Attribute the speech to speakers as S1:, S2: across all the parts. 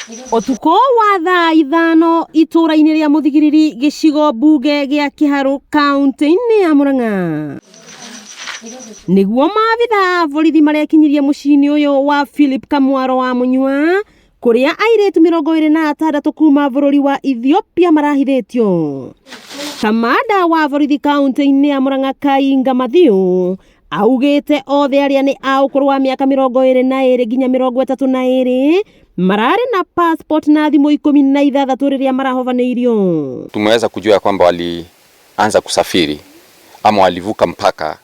S1: Ũtukũ wa thaa 5 itũũra-inĩ rĩa Mũthigiriri gĩcigo mbunge gĩa Kĩharũ kaũntĩ-inĩ ya Murang'a. Nĩguo maabitha a borithi marekinyirie mũciĩ-inĩ ũyũ wa Philip Kamwaro wa Mũnyua kũrĩa airĩtu 26 kuma bũrũri wa Ethiopia marahithĩtio. Kamanda wa borithi kaũntĩ-inĩ ya Murang'a Kainga Mathiũ augĩte othe arĩa nĩ a ũkũrũ wa mĩaka 22 nginya 32 mararĩ na passport na thimũ 16 rĩrĩa marahobanĩirio.
S2: Tumeweza kujua kwamba walianza kusafiri ama walivuka mpaka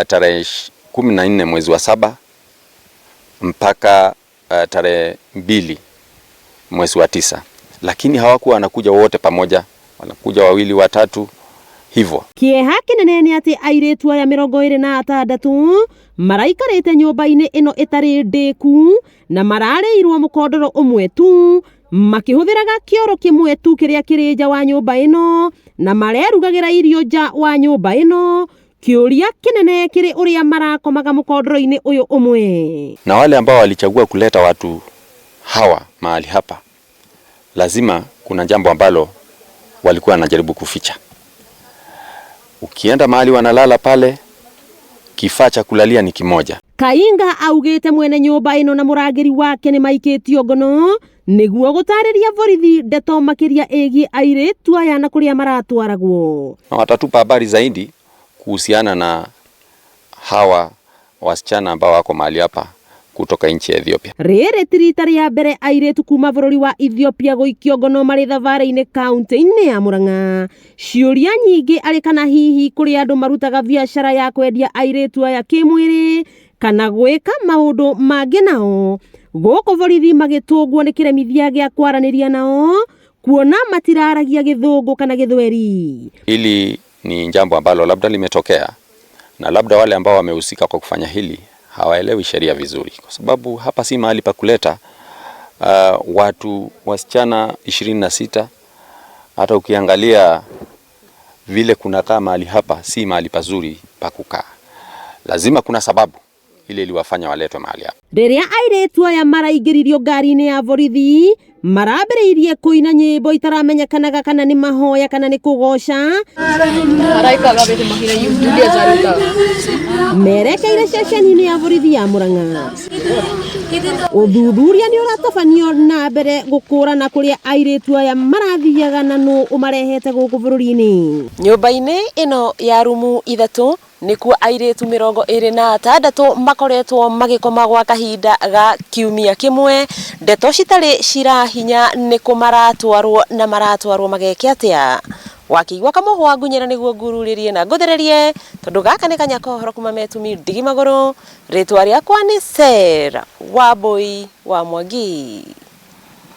S2: tarehe 14 mwezi wa 7 mpaka tarehe 2 mwezi wa 9, lakini hawakuwa wanakuja wote pamoja, wanakuja wawili watatu hivyo.
S1: Kĩeha kĩnene nĩ atĩ airĩtu aya 26 maraikarĩte nyũmba-inĩ ĩno ĩtarĩ ndĩku na mararĩirwo mũkondoro ũmwe tu makĩhũthĩraga kĩoro kĩmwe tu kĩrĩa kĩrĩ nja wa nyũmba ĩno na marerugagĩra irio nja wa nyũmba ĩno. Kĩũria kĩnene kĩrĩ ũrĩa marakomaga mũkondoro-inĩ ũyũ ũmwe.
S2: Na wale ambao walichagua kuleta watu hawa mahali hapa, lazima kuna jambo ambalo walikuwa wanajaribu kuficha. Ukienda mahali wanalala pale, kifaa cha kulalia ni kimoja.
S1: Kainga augĩte mwene nyũmba ĩno na mũrangĩri wake nĩ maikĩtio ngono nĩguo gũtarĩria borithi ndeto makĩria ĩgiĩ airĩtu aya na kũrĩa maratwaragwo.
S2: Na watatupa habari zaidi kuhusiana na hawa wasichana ambao wako mahali hapa kutoka nchi ya Ethiopia.
S1: Rĩrĩ ti rita rĩa mbere airĩtu kuma bũrũri wa Ethiopia gũikio ngono marĩ thabarĩ-inĩ kaũntĩ-inĩ ya Murang'a. Ciũria nyingĩ arĩ kana hihi kũrĩ andũ marutaga biacara ya kwendia airĩtu aya kĩmwĩrĩ kana gwĩka maũndũ mangĩ nao. Gũkũ borithi magĩtũngwo nĩ kĩremithia gĩa kwaranĩria nao kuona matiraragia Gĩthũngũ kana Gĩthweri.
S2: Hili ni jambo ambalo labda limetokea na labda wale ambao wamehusika kwa kufanya hili hawaelewi sheria vizuri, kwa sababu hapa si mahali pa kuleta watu wasichana 26. Hata ukiangalia vile kunakaa mahali hapa, si mahali pazuri pa kukaa. Lazima kuna sababu ile iliwafanya waletwe mahali hapa.
S1: Rĩrĩa airĩtu aya maraingĩririo ngari-inĩ ya borithi marambĩrĩirie kũina nyĩmbo itaramenyekanaga kana nĩ mahoya kana nĩ kũgoca merekeire ceceni-inĩ ya borithi ya Murang'a. Ũthuthuria nĩ ũratabanio na mbere gũkũrana kũrĩa airĩtu aya marathiaga na nũ ũmarehete gũkũ bũrũri-inĩ. Nyũmba-inĩ ĩno ya rumu 3 nĩkuo airĩtu 26 makoretwo magĩkoma gwa kahinda ga kiumia kĩmwe. Ndeto citarĩ cirahinya nĩkũ maratwarwo na maratwarwo mageke atĩa. Wakĩigua kamũhwa ngunyĩra nĩguo ngururĩrie na ngũthererie tondũ gaka nĩ kanya kohoro kuma metumi ndigi magũrũ. Rĩtwa rĩakwa nĩ Sarah Wambui wa Mwangi.